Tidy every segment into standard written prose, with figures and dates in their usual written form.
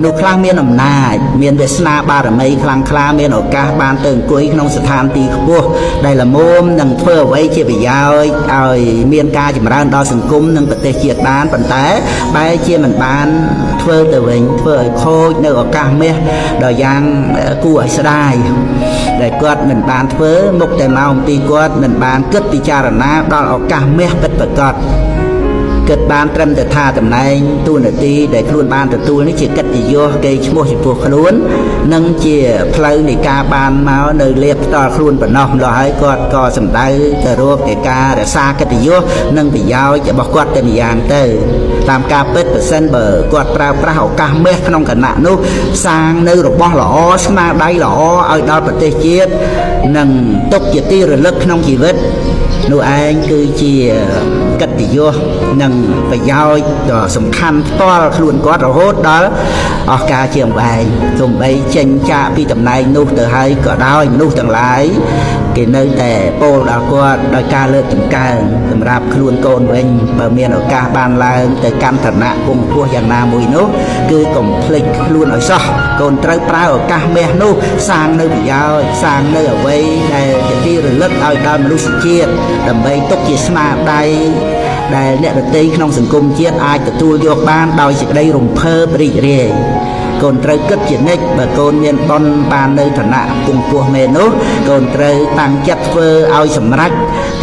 នោះខ្លះមានអំណាចមានវាសនាបារមីខ្លាំងក្លាមានឱកាសបានទៅអង្គុយក្នុងស្ថានទីខ្ពស់ដែលល្មមនឹងធ្វើអ្វីជាប្រយោជន៍ឲ្យមានការចម្រើនដល់សង្គមនិងប្រទេសជាតិបានប៉ុន្តែបែរជាមិនបានធ្វើទៅវិញធ្វើឲ្យខូចនៅឱកាសមាសដ៏យ៉ាងគួរឲ្យស្ដាយដែលគាត់មិនបានធ្វើមុខតែមកអំពីគាត់មិនបានគិតពិចារណាដល់ឱកាសមាសពិតប្រាកដគិតបានត្រឹមតែថាតំណែងតួនាទីដែលខ្លួនបានទទួលនេះជាកិត្តិយសគេឈ្មោះចំពោះខ្លួននិងជាផ្លូវនៃការបានមកនៅលៀបផ្ទាល់ខ្លួនប៉ុណ្ណោះម្ល៉េះហើយគាត់ក៏សម្ដៅទៅរកឯការរក្សាកិត្តិយសនិងប្រយោជន៍របស់គាត់តែម្យ៉ាងទៅតាមការពិតប្រសិនបើគាត់ប្រើប្រាស់ឱកាសមាសក្នុងគណៈនោះសាងនៅរបស់ល្អស្នាដៃល្អឲ្យដល់ប្រទេសជាតិនិងទុកជាទីរលឹកក្នុងជីវិតនោះឯងគឺជាកិត្តិយសនិងប្រយោជន៍ដ៏សំខាន់ផ្ទាល់ខ្លួនគាត់រហូតដល់អស់កាលជាអង្វែងទោះបីចេញចាកពីតំណែងនោះទៅហើយក៏ដោយមនុស្សទាំងឡាយគេនៅតែពោលដល់គាត់ដោយការលើកតម្កើងសម្រាប់ខ្លួនកូនវិញបើមានឱកាសបានឡើងទៅកាន់ឋានៈគង់ខ្ពស់យ៉ាងណាមួយនោះគឺកុំភ្លេចខ្លួនឲ្យសោះកូនត្រូវប្រើឱកាសមាសនោះសាងនៅប្រយោជន៍សាងនៅអ្វីដែលជាទីរលឹកឲ្យដល់មនុស្សជាតិដើម្បីទុកជាស្នាដៃដែលអ្នកដទៃក្នុងសង្គមជាតិអាចទទួលយកបានដោយសេចក្តីរំភើបរីករាយកូនត្រូវគិតជានិច្ចបើកូនមានបុណ្យបាននៅឋានៈគង់ពោះមេនោះកូនត្រូវតាំងចិត្តធ្វើឲ្យសម្រេច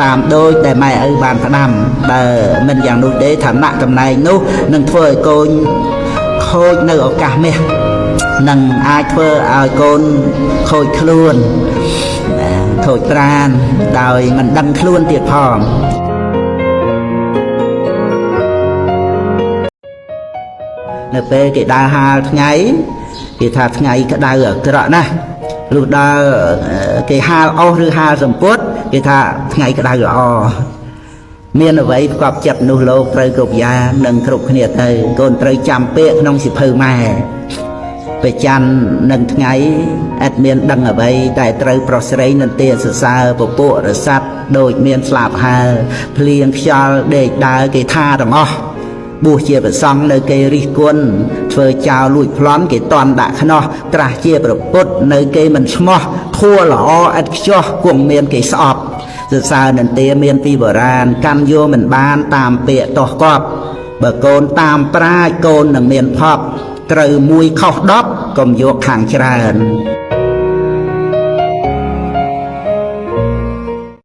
តាមដូចដែលម៉ែឪបានផ្ដាំបើមិនយ៉ាងនោះទេឋានៈតំណែងនោះនឹងធ្វើឲ្យកូនខូចនៅឱកាសមាសនិងអាចធ្វើឲ្យកូនខូចខ្លួនខូចប្រាណដោយមិនដឹងខ្លួនទៀតផងនៅពេលគេដើរហាលថ្ងៃគេថាថ្ងៃក្តៅអាក្រក់ណាស់លុះដល់គេហាលអស់ឬហាលសម្ពុតគេថាថ្ងៃក្តៅល្អមានអ្វីផ្កប់ចិត្តនោះលោកត្រូវគ្រប់យ៉ាងនិងគ្រប់គ្នាទៅកូនត្រូវចាំពាក្យក្នុងសិភៅម៉ែប្រច័ននឹងថ្ងៃឥតមានដឹងអ្វីតែត្រូវប្រុសស្រីនន្ទាសរសើរពពួករស័ព្ទដូចមានស្លាប់ហើភ្លៀងខ្យល់ដេកដើរគេថាទាំងអស់បួសជាប្រសង់នៅគេរិះគន់ធ្វើចោលលួចប្លន់គេតន់ដាក់ខ្នោះត្រាស់ជាប្រពុតនៅគេមិនស្មោះធัวល្អឥតខ្ចោះគង់មានគេស្អប់សរសើរនន្ទាមានពីបុរាណកាន់យកមិនបានតាមពាក្យតោះកប់បើកូនតាមប្រាជ្ញកូននឹងមានភពត្រូវមួយខុស10កុំយកខាងច្រើន